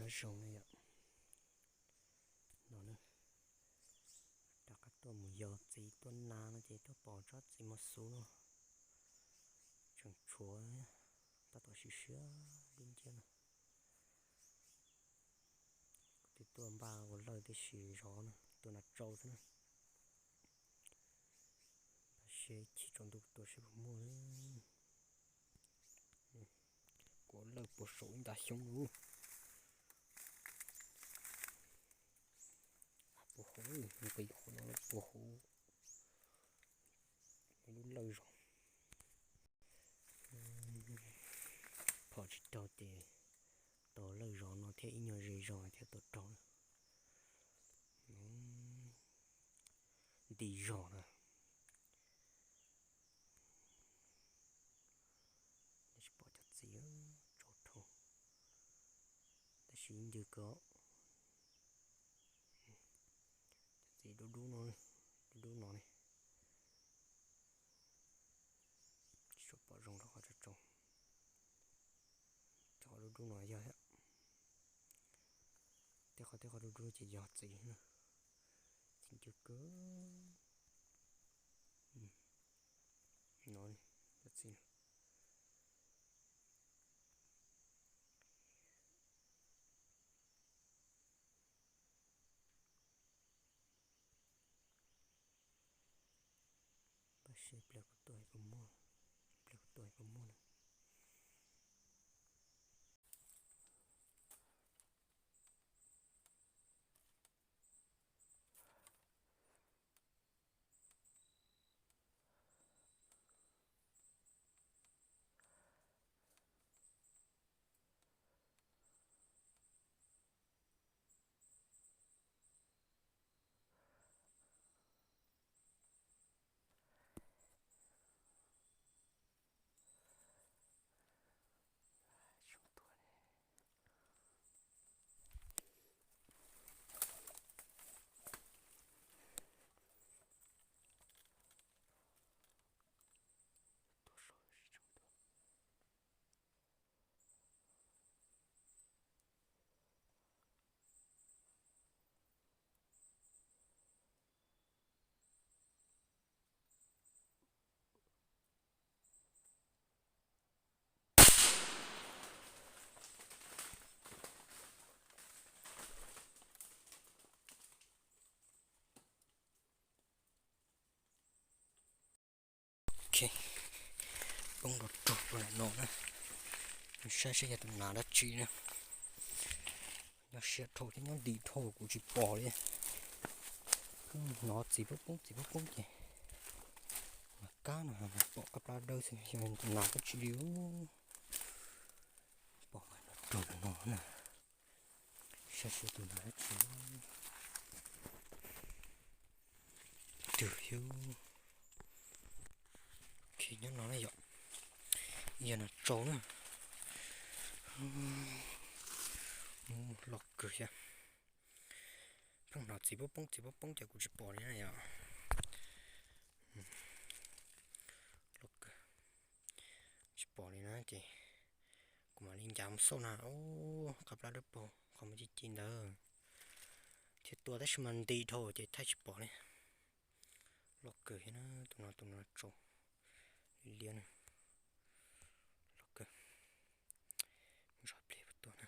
Zoo no yom. No na, rov qab tuaj mus yos txiv tuaj na no ces tuaj pom tsob txiv mos xus no tseem tshuav, tab tom siav siav dub nciab no. Kuv twb tuaj npaj ua lawj tib si zov na, tuaj na tsau xwb na. Npaj siab ib chim tsaus ntuj tuaj seb puas muaj. Kuv ua lawj puag saum ib nta xyoob lawm. Puag hauv, nqis qhov no puag hauv. Lub lawj zov. Phom tsis raug ces tau lawj zov no thiab ib nyuag ze zog thiab tau raug. Nti zog na. Tsis pom cov txiv, tsau dhau, tab sis ib ncw kawg. Cov txiv dub dub no, dub dub no ne. Tsis tshua pom zoo rau qhov tsau tsau. Cov qhov dub dub no yog thiab. Tej qhov tej qhov dub dub ces yog txiv na. Txiv ncw kawg. No, cov txiv no. Npaj siab pliag kuv tuaj puas muaj, pliag kuv tuaj puas muaj na. Ok, poob rau rug rau ntawm no na. Saib seb yog tus nas dab tsi na. Nyob siab dhau thiab nyob nti dhau kuv tsis pom li. Hnov txiv poob poob txiv poob poob ces mas kab no pom qab plab dawb xwb, yog tus nas dab tsi li. Pom mas rug ntawm no na. Saib seb tus nas dab tsi. Twg xwb. Ok, nyob no na yom. Yog nas tsau na. Loj kawg thiab. Pheej hnov txiv poob poob txiv poob poob ces kuv tsis pom li na yom. Loj kawg. Tsis pom li na ces kuv mam li ncav mus xauj na. Ub, qab plab dawb paug qhov muag ci ci ntawd thiab tua tab sis mas nti dhau ces thaij tsis pom li. Loj kawg thiab na, tus no tus no tsau liab liab na. Loj kawg. Zov pliag tua na.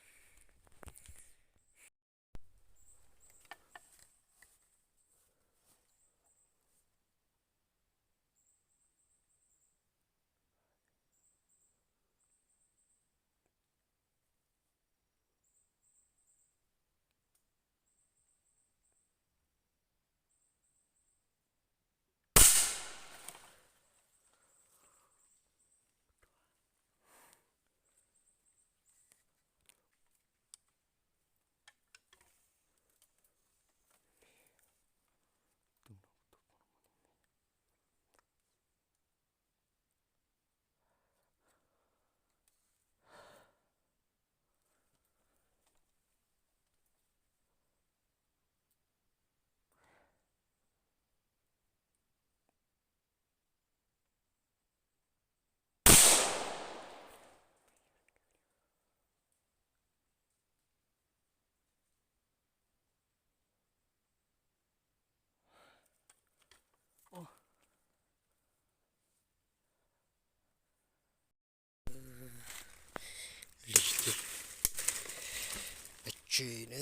tsev na.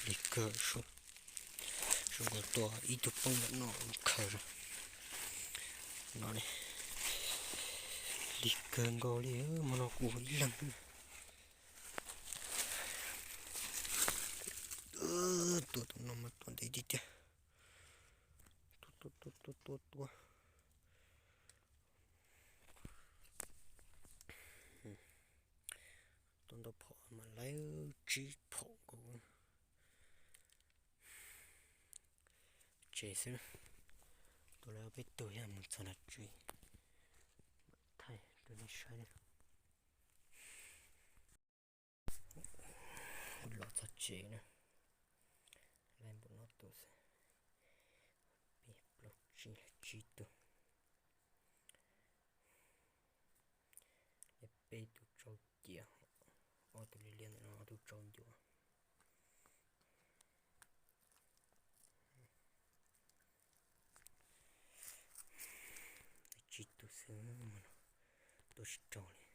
Lig kawg, zoo nkaus tua ib tug poob ntawm no khaws no ne. Lig kawg nkaus li, hmo no kuv ib leeg. Tua tus no mas tua ntev tiag tiag. Tua tua tua tua tua. Tua ntau phom mas lawv tsib phom nkaus. Tsev xwb. Tua lawv peb tug yog mus txog nram tsev thaij rau nej saib na. Los txog tsev na, lawv npaum no tus xwb, peb plaub tsib, tsib tug, peb tug tsau cia, ob tug liab liab ntawm no ob tug tsau ncuav. Tsib tug xwb, tua tsis raug li.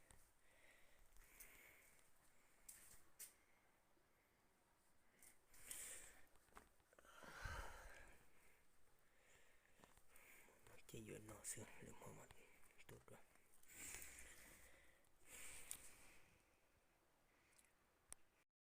Ces yuav no xwb, lwm hmo mas tua dua.